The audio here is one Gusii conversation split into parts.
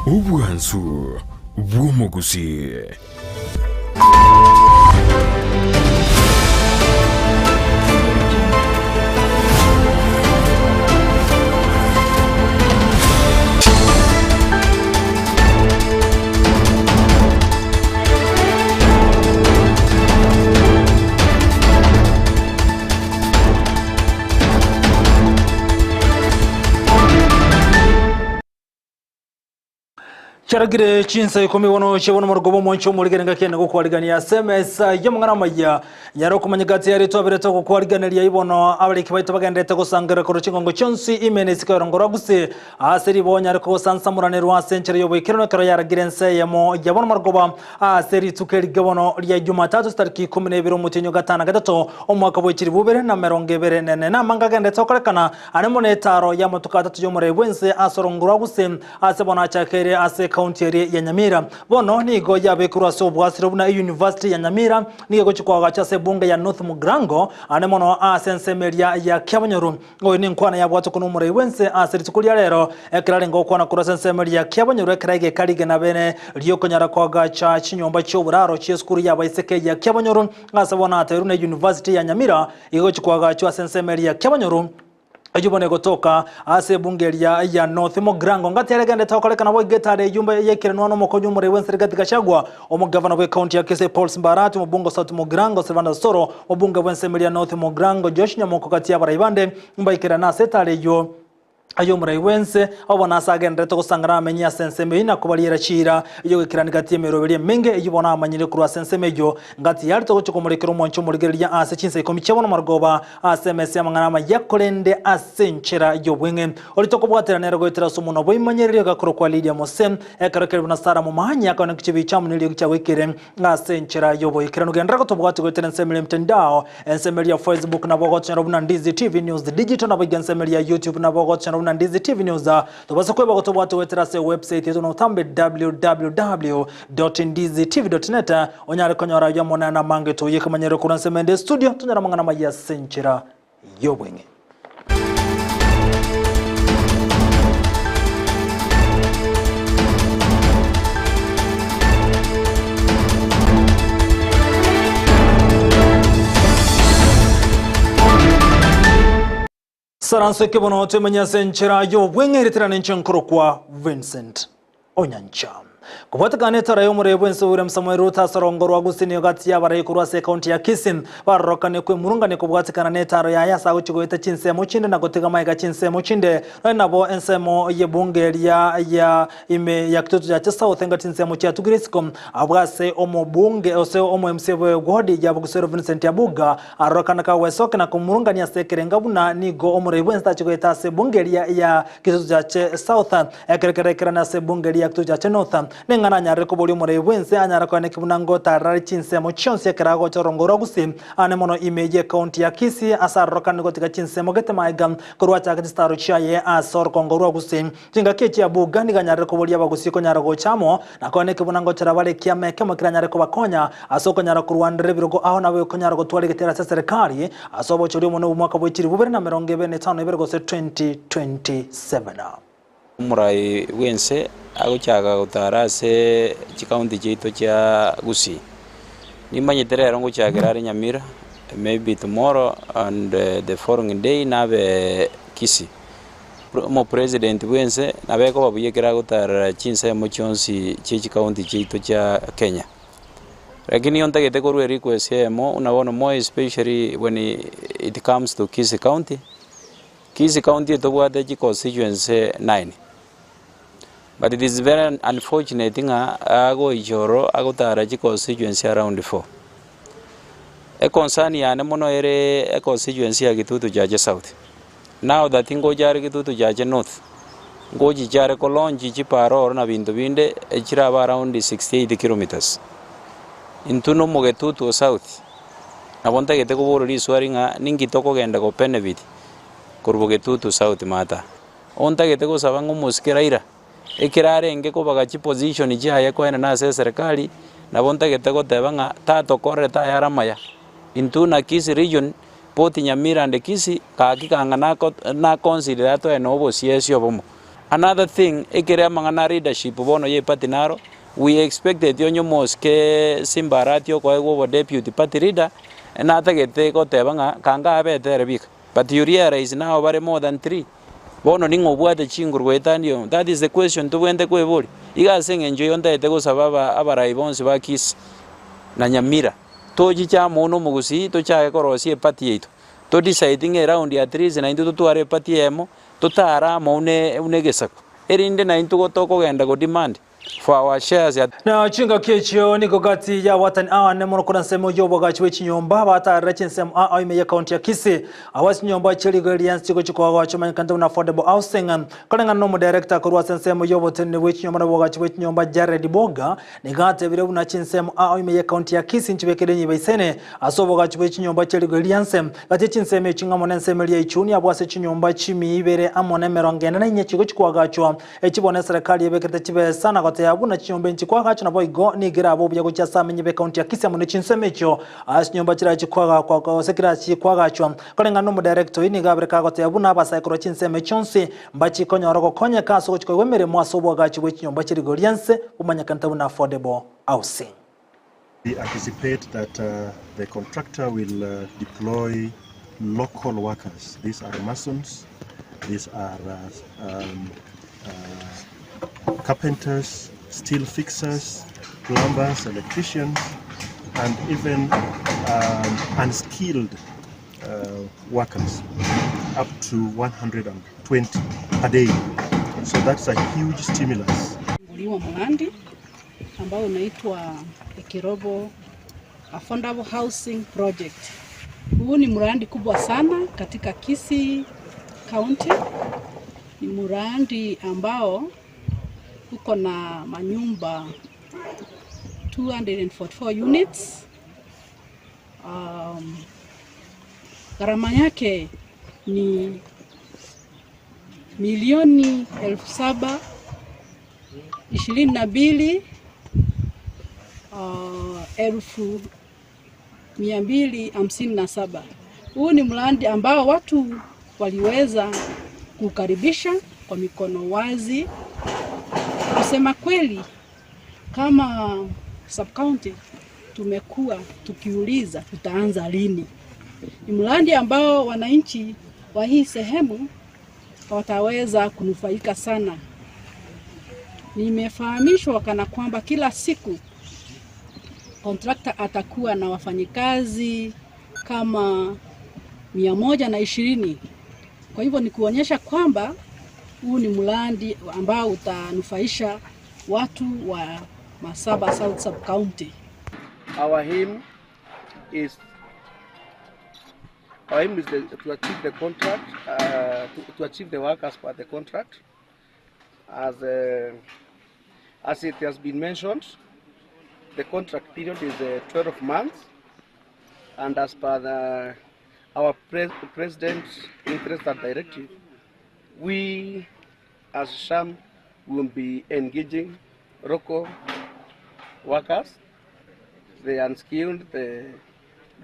Obwansu bw'omogusii. Chiaragire chinsa ikomi bono chia bono morugo bw'omwancho omorigere ngaki ene gokwarigania ase emesa y'amang'ana amaya. Nyara okomanya gati yaria twaberete ogokwariganeria ibono abariki baito bagenderete gosangerera korwa chingongo chionsi ime na isiko y'orongo rwa gusii ase ribogo onyare kogosansamoranerwa ase enchera y'oboikeranu ekero yaragire ense eyemo ya bono marogoba ase rituko erige bono ria Jumatatu chitariki ikomi na ibere omotienyi o gatano na gatato omwaka bwe chilifu ibere na emerongo ebere na ene. Namange agenderete gokorekana are mono etaaro y'amatuko atato y'omoreri bw'ense ase orongo rwa gusii ase bono achakeire ase ekaunti eria ya Nyamira. Bono nigo yabekirwe ase obwasire buna eyunivasiti ya Nyamira nigo egochia koagachwa ase ebunge ya North Mugirango ande mono ase ensemo eria ya Kiabonyoru. Oyo nenkwana yabwatwe korwa nomorai bw'ense ase rituko ria rero, ekero arenge gokwana korwa ase ensemo eria ya Kiabonyoru ekero egeka rigena bene riokonyara koagacha chinyomba chi'oboraro chi'esukuru y'abaiseke ya Kiabonyoru ase bono ateirwe na eyunivasiti ya Nyamira igo egochia koagachwa ase ensemo eria ya Kiabonyoru. Eyio bono egotoka ase ebunge eria ya North Mugirango. Ngati aria egenderete gokorekana boigo etara eyio mbe yaikeranwa nomokonyi omorei bw'ense Rigathi Gachagua, omogavana bw'ecounty ya Kisii Paul Simba Arati, omobunge o South Mugirango Silvanus Osoro, omobunge bw'ensemo eria North Mugirango Josh Nyamoko gati y'abarai bande mbaikerane ase etara eyio. Aye omorai bw'ense, abwo bono ase agendererete gosangana abamenyi ase ensemo eyio na kobariera chiira y'ogoikerania gati y'emeroberi emenge eyio bono amanyire korwa ase ensemo eyio. Ngati yarete gochia komorekera omwancho omorigereria ase chinsa ikomi chia bono marogoba ase emesa y'amang'ana amaya, korende ase enchera y'obweng'e. Oria tokobwatera nere goetera ase omonwa bw'oimanyererio gakorokwa Lidia Mose, ekero keria buna Sara momanyi akaoneka chibicha amo neriogi chiagoikire ase enchera y'oboikeranu. Genderera gotobwatia goetera ensemo eria emitandao, ensemo eria ya Facebook nabo ogochora buna Ndizi TV News Digital, naboigo ensemo eria ya YouTube nabo ogochora buna Ndizi TV News. Tobasa kweba gotobwatia goetera ase ewebsite yaito notambe www.ndizitv.net onyare konyora ayio amo nayande amange toyie kemanyerero korwa ensemo ende estudio tonyore amang'ana amaya ase enchera y'obweng'e. Saranso ekebono twemenye ase enchera y'obweng'e ereterane inche nkorokwa Vincent Onyancha. Kobwatekana netara y'omorei bw'ense William Samoei Ruto ase orongo rwa Gusii nigo gati y'abarai korwa ase ekaunti ya Kisii barorokane kwemurungania kobwatekana netaro yaye ase agochia goeta chinsemo chinde na gotiga magega chinsemo chinde nonye nabo ensemo y'ebunge eria ya ime ya Kitutu Chache South enga chinsemo chiatugire isiko abwo ase omobunge ose omo MCA bwe ward ya Bugisoro Vincent Abuga Arorokana kagwesokia na komurungania ase ekerenga buna nigo omorei bwensi tachi goeta ase ebunge eria ya Kitutu Chache South, ekero kerekerane ase ebunge eria ya Kitutu Chache North. Ning'ana anyarire koboria omorei bwensi anyare koeneki buna ngotarera chinsemo chionsi ekero agocha orongo rwa Gusii ane mono ime y'ecounty ya Kisii ase arorokane gotiga chinsemo gete maega korwa achake chisitaro chiaye ase orokongo rwa Gusii. Chingaki echi Abuga nigo anyarire koboria abagusii konyara gocha amo, na koeneki buna ngochora bare ekiama ekemo keranyare kobakonya ase okonyara korwanderera ebirogo ao nabo ekonyara gotwara egetera ase eserekari ase obochori omonene bw'omwaka bwe chilifu bibere na emerongo ebere na etano na ibere gose 2027. Omorai bw'ense agochaka gotara ase chikaunti chiaito chia Gusii. Nimanyete rero ngochakera are Nyamira, maybe tomorrow and the following day nabe Kisii. Omopresident bw'ense nabo ekoba buya ekero agotarera chinsemo chionsi chie chikaunti chiaito chia Kenya. Lakini ntagete korwa erequest eyemo buna bono more especially when it comes to Kisii county, Kisii county etobwate chiconstituency nine, but it is very unfortunate ng'a agoicha oro agotara chiconstituency around four. Econcern yane mono ere econstituency ya Kitutu Chache South. Now that ngocha are Kitutu Chache North, ngochicha are ko launch chipara oro na binto binde echirabe around 68 kilometres. Intwe na omogetutu o South, nabo ntagete kobora riswari ng'a ninki tokogenda go benefit korwa bogetutu South maata. Ontagete gosaba ng'a omosike Raila, ekero arenge kobaga chiposition chiaye koenena ase eserekari, nabo ntagete goteba ng'a tatokorerete ayare amaya. Intwe na Kisii region, both Nyamira and Kisii, gaki kang'a nako naconsider atoe na obosiesi obomo. Another thing ekere amang'ana a leadership bono ye party naro, we expected onye omosike Simba Arati okoegwa obo deputy party leader, natagete goteba ng'a kanga abete ere bika. But you realize now bare more than three, bono ning'o obwate chinguru goetania oyo? That is the question tobwenerete kweboria. Iga ase eng'encho eyio ntagete gosaba aba abarai bonsi ba Kisii na Nyamira, tochiche amo na omogusii tochake korosia eparty yaito, to decide ng'a eround at least naintwe totware eparty eyemo, totare amo buna buna egesaku, erinde naintwe go tokogenda go demand for our shares at. Na chingaki echio nigo gati y'abatani aane mono korwa ensemo y'oboagachi bwe chinyomba batarire chinsemo aa ime y'ekaunti ya Kisii. Abo ase chinyomba chie rigori ri'ense chigochia koagaachwa omanyekanete buna affordable housing. Koreng'ana n'omodirector korwa ase ensemo y'oboteneneri bwe chinyomba na oboagachi bwe chinyomba Jared Boga nigo atebire buna chinsemo aa ime y'ekaunti ya Kisii nchibekire enyiba isene ase oboagachi bwe chinyomba chie rigori ri'ense. Gati y'chinsemo echi ng'amo nensemo eria Ichuni abwo ase chinyomba chimia ibere amo nemerongo ene na inye chigochia koagaachwa. Echi bono eserekari ebekerete chibesa na goteba buna chinyomba enchi koagachwa naboigo nigo erabe obuya gochia ase amenyi b'ekaunti ya Kisii amo ne chinsemo echio ase chinyomba chirachi koagakwa gose kirachi koagachwa. Koreng'ana n'omodirector oyio nigo abere kagoteba buna abasae korwa chinsemo echio chionsi mbachi konyora gokonyeka ase ogochi koigwa emeremo ase oboagachi bwe chinyomba chie rigori ri'ense bomanyekanete buna affordable housing. We anticipate that uh, the contractor will uh, deploy local workers. These are masons, these are uh, um, uh, carpenters, steel fixers, plumbers, electricians, and even um, unskilled uh, workers, up to 120 per day. So that's a huge stimulus. Uliwa mradi ambao unaitwa Ekirobo Affordable Housing Project. Huu ni mradi kubwa sana katika Kisii County. Ni mradi ambao uko na manyumba 244 units. Um, gharama yake ni milioni 7,022 257,257. Huu ni mradi ambao watu waliweza kukaribisha kwa mikono wazi. Kusema kweli, kama sub county tumekuwa tukiuliza tutaanza lini. Ni mradi ambao wananchi wa hii sehemu wataweza kunufaika sana. Nimefahamishwa kana kwamba kila siku kontrakta atakuwa na wafanyikazi kama 120. Kwa hivyo ni kuonyesha kwamba huu ni mradi ambao utanufaisha watu wa Masaba South Sub County. Our aim is our aim is the, to achieve the contract, uh, to, to achieve the work as per the contract. As uh, as it has been mentioned, the contract period is uh, 12 months, and as per the, our pres president's interest and directive, we as SHAM will be engaging local workers, the unskilled, the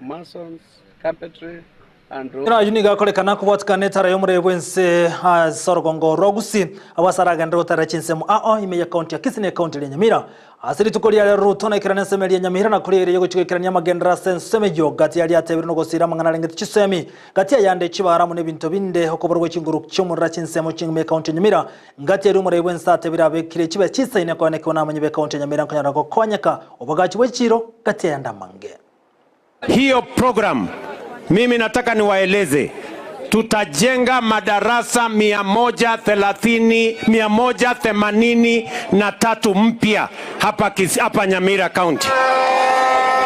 masons, carpentry, and Ira nigo akorekana kobwatikana etara y'omorebe bwense ase orogongo rwa Gusii abo ase aragenderere gotara chinsemo ao ime ya county ya Kisii na ecounty eria Nyamira. Ase rituko ria rero Ruto naikerane ensemo eria Nyamira na koria eria gochia goikerania amagenderero ase ensemo eyio gati yaria atebire nogosira amang'ana arengete chisemi gati ayande chibara amo nebinto binde okoborwa gwe chinguru chi'omorero chinsemo chingima ecounty ya Nyamira ngati eria omorebe bwense atebire abekire chibe chisaine koenekiwa namanye be county ya Nyamira nkonyara gokonyeka obogachi bwe chiro gati ayande amange. Hiyo program mimi nataka niwaeleze, tutajenga madarasa 130 183 mpya hapa, hapa Nyamira County.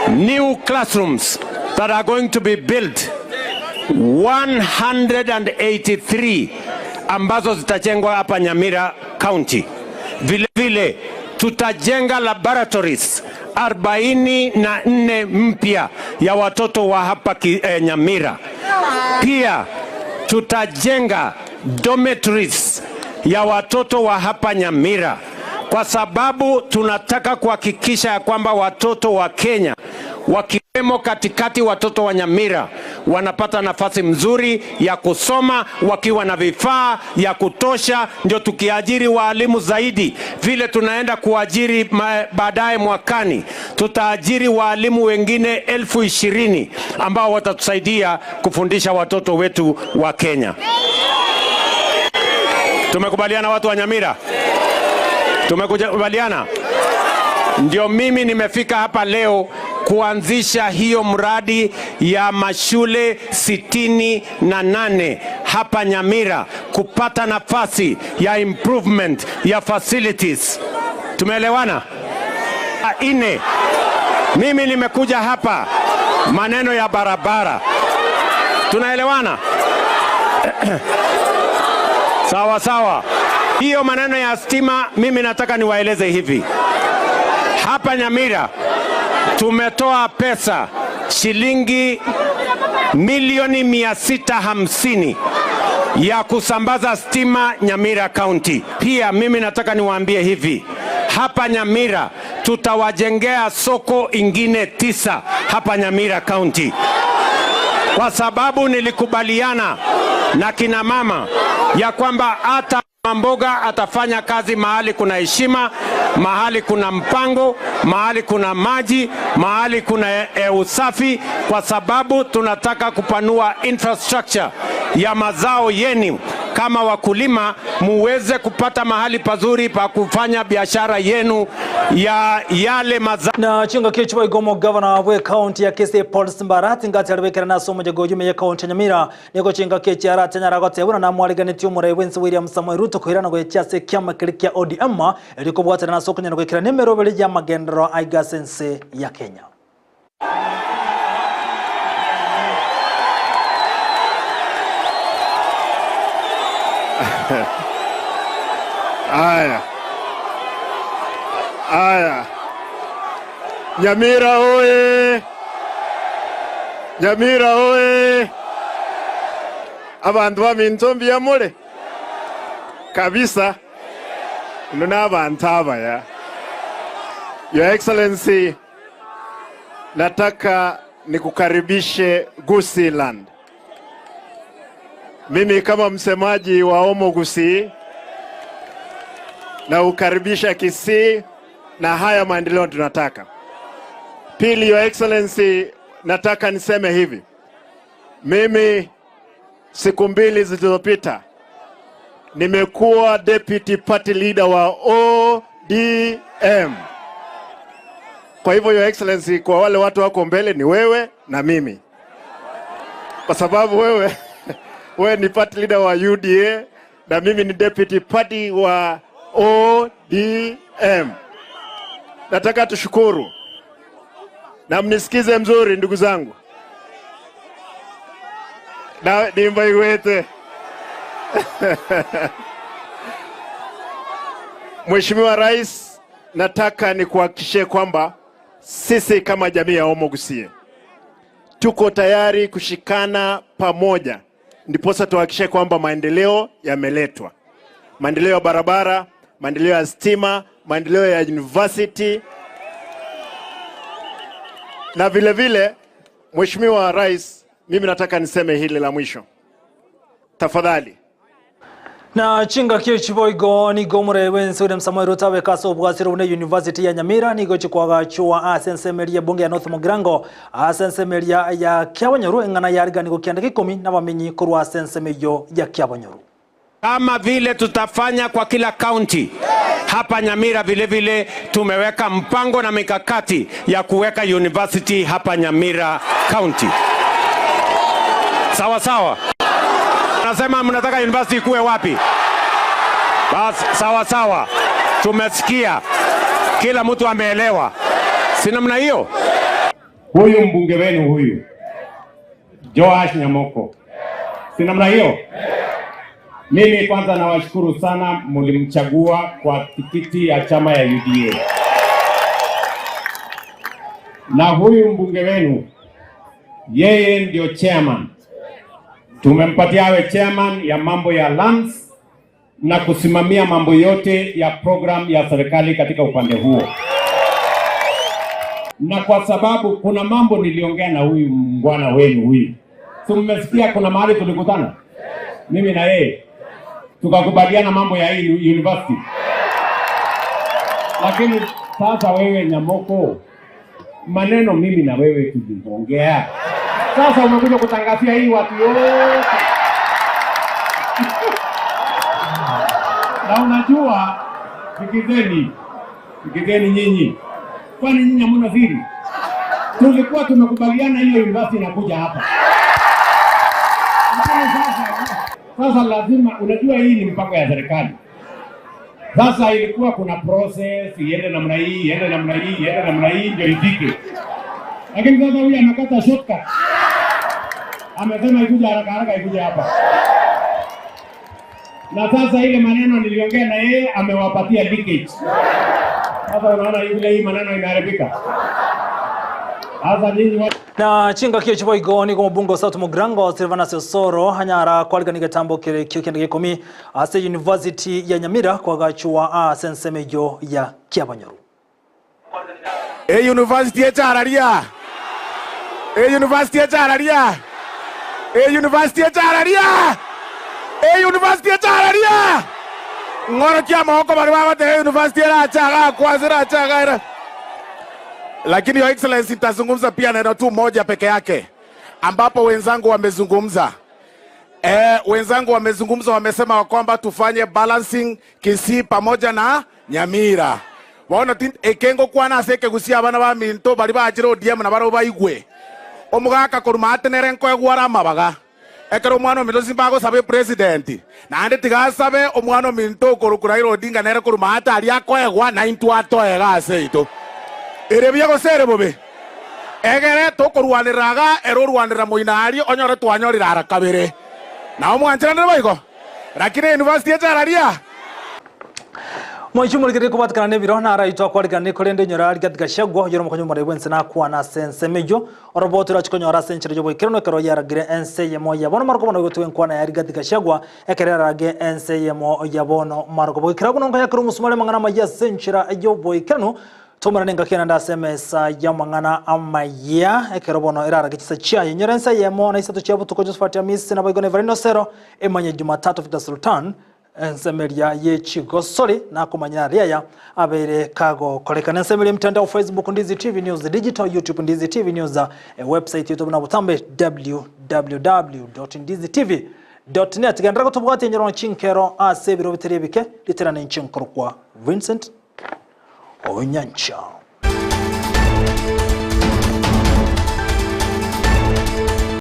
New classrooms that are going to be built 183 ambazo zitajengwa hapa Nyamira County. Vile vile tutajenga laboratories 44 mpya ya watoto wa hapa ki, eh, Nyamira. Pia tutajenga dormitories ya watoto wa hapa Nyamira kwa sababu tunataka kuhakikisha ya kwamba watoto wa Kenya wakiwemo katikati watoto wa Nyamira wanapata nafasi mzuri ya kusoma wakiwa na vifaa ya kutosha, ndio tukiajiri waalimu zaidi vile tunaenda kuajiri baadaye mwakani, tutaajiri waalimu wengine 20,000 ambao watatusaidia kufundisha watoto wetu wa Kenya. Tumekubaliana watu wa Nyamira? Tumekubaliana? Ndio mimi nimefika hapa leo kuanzisha hiyo mradi ya mashule 68 hapa Nyamira kupata nafasi ya improvement ya facilities. Tumeelewana? Ine, mimi nimekuja hapa maneno ya barabara. Tunaelewana? Sawa sawa. Hiyo maneno ya stima, mimi nataka niwaeleze hivi. Hapa Nyamira tumetoa pesa shilingi milioni 650 ya kusambaza stima Nyamira County. Pia mimi nataka niwaambie hivi, hapa Nyamira tutawajengea soko ingine 9 hapa Nyamira County, kwa sababu nilikubaliana na kina mama ya kwamba hata mboga atafanya kazi mahali kuna heshima, mahali kuna mpango, mahali kuna maji, mahali kuna usafi, kwa sababu tunataka kupanua infrastructure ya mazao yenu kama wakulima, muweze kupata mahali pazuri pa kufanya biashara yenu ya yale mazao. Na chinga kichwa igomo governor we county ya Kisii Paul Simbarati ngati alibekera na somo jago jume ya county Nyamira niko chinga kichi aratenya ragotebuna na mwariganiti umurai wensi William Samoei Ruto kuhirana gwe chase kyama kiri kya ODM eriko bwatana na soko nyana gwekira nimero beli ya magendero aigasense ya Kenya. Aya. Aya. Nyamira oye! Nyamira oye! Abantu baminto mbiyamule kabisa. Nuna abantu abaya. Your Excellency, nataka nikukaribishe Gusiiland. Mimi kama msemaji wa Omo Gusii na ukaribisha Kisii na haya maendeleo tunataka. Pili, Your Excellency, nataka niseme hivi. Mimi siku mbili zilizopita nimekuwa deputy party leader wa ODM. Kwa hivyo Your Excellency, kwa wale watu wako mbele ni wewe na mimi. Kwa sababu wewe ni party leader wa UDA na mimi ni deputy party wa ODM. Nataka tushukuru na mnisikize mzuri ndugu zangu. Na nimbaiwete. Mheshimiwa Rais, nataka nikuhakikishie kwamba sisi kama jamii ya Omo Gusii tuko tayari kushikana pamoja ndiposa tuhakikishe kwamba maendeleo yameletwa. Maendeleo ya barabara, maendeleo ya stima, maendeleo ya university. Na vile vile, Mheshimiwa Rais, mimi nataka niseme hili la mwisho. Tafadhali. Na chinga kichiboigo ni gomure wensi William Samoei Ruto abekaso obwasiro bune University ya Nyamira nigo chikwagachwa asensemeria bunge ya North Mugirango asensemeria ya Kiabonyoru eng'ana yariganigo kianda gikumi na bamenyi korwa asensemeyo ya Kiabonyoru. Kama vile tutafanya kwa kila county hapa Nyamira, vile vile tumeweka mpango na mikakati ya kuweka university hapa Nyamira County. Sawa sawa. Nasema mnataka university ikuwe wapi? Bas, sawa sawa. Tumesikia. Kila mtu ameelewa. Si namna hiyo? Huyu mbunge wenu huyu Joash Nyamoko. Si namna hiyo? Mimi kwanza nawashukuru sana, mlimchagua kwa tikiti ya chama ya UDA. Na huyu mbunge wenu yeye ndio chairman. Tumempatia awe chairman ya mambo ya lands na kusimamia mambo yote ya program ya serikali katika upande huo. Na kwa sababu kuna mambo niliongea na huyu mbwana wenu huyu, Si mmesikia kuna mahali tulikutana mimi na yeye tukakubaliana mambo ya hii university, lakini sasa wewe Nyamoko, maneno mimi na wewe tuliongea, sasa umekuja kutangazia hii watu yote na unajua, sikizeni, sikizeni nyinyi, kwani nyinyi hamna siri? Tulikuwa tumekubaliana hiyo university inakuja hapa. Lakini sasa, sasa lazima unajua, hii ni mpango ya serikali. Sasa ilikuwa kuna process iende namna hii, iende namna hii, iende namna hii ndio ifike, lakini sasa huyu amekata shortcut, amesema ikuja haraka haraka, ikuja hapa. Na sasa ile maneno niliongea na yeye amewapatia leakage. Sasa unaona vile hii maneno imeharibika. Sasa nyinyi wa Na chingaki echi boigo nigo omobunge o South Mugirango Silvanus Osoro anyara kwarigania egetambo kere ekio kende gekomi ase University ya Nyamira kwagachwa ase ensemo eyio ya Kiabanyoru. E university echararia E university echararia E university echararia E university echararia Ng'orokia amagoko baria bagoteba e university erache agakwa ase erache iga era Lakini Your Excellency, nitazungumza pia neno tu moja peke yake ambapo wenzangu wamezungumza. E, wenzangu wamezungumza wamesema kwamba tufanye balancing Kisii pamoja na Nyamira. Bono ekengo kwana ase ekegusia abana ba minto bari bachire ODM na barabwo baigwe. Omogaka korwa maate nere nkoegware amabaga. Ekero omwana ominto simba agosaba epresident, naende tiga asabe omwana ominto okorokwa Raila Odinga nere korwa maate aria akoegwa naintwe atoege ase yaito. Ere buya gose ere bobe? Egere tokorwanerera iga ere orwanerera moino aria onyore twanyorire ara kabere. Nao mwancheranire boigo? Lakini university echararia. Moichia omorigereria kobwatekana nebiro naraitwe akwariganie korende inyora Rigathi Gachagua oyore omokonyi bw'omorai bw'ense nakwana ase ensemo eyio oroboti roachie konyora ase enchera y'oboikeranu ekero yaragire ense eyemo ya bono marokobo naigotwe enkwana ya Rigathi Gachagua ekero yarage ense eyemo ya bono marokobo goikera buna nkoyakera omosumari amang'ana amaya ase enchera y'oboikeranu Tomerane engaki naende ase emesa y'amang'ana amaya, ekero bono erarage chisa chiaye. Inyora ensa eyemo na isato chia botuko Josephat Amisi naboigo na Everino Osero, emanye Jumatatu Victor Sultan, ensemo eria ye chigosori nakomanya aria aya abeire kagokorekana. Ensemo eria emitandao Facebook Ndizi TV News Digital, YouTube Ndizi TV News, ewebsite yaito buna botambe www.ndizitv.net. Genderera gotobwatia inyora chinkero ase ebiro bitari ebike, riterane inche nkorokwa Vincent Onyancha.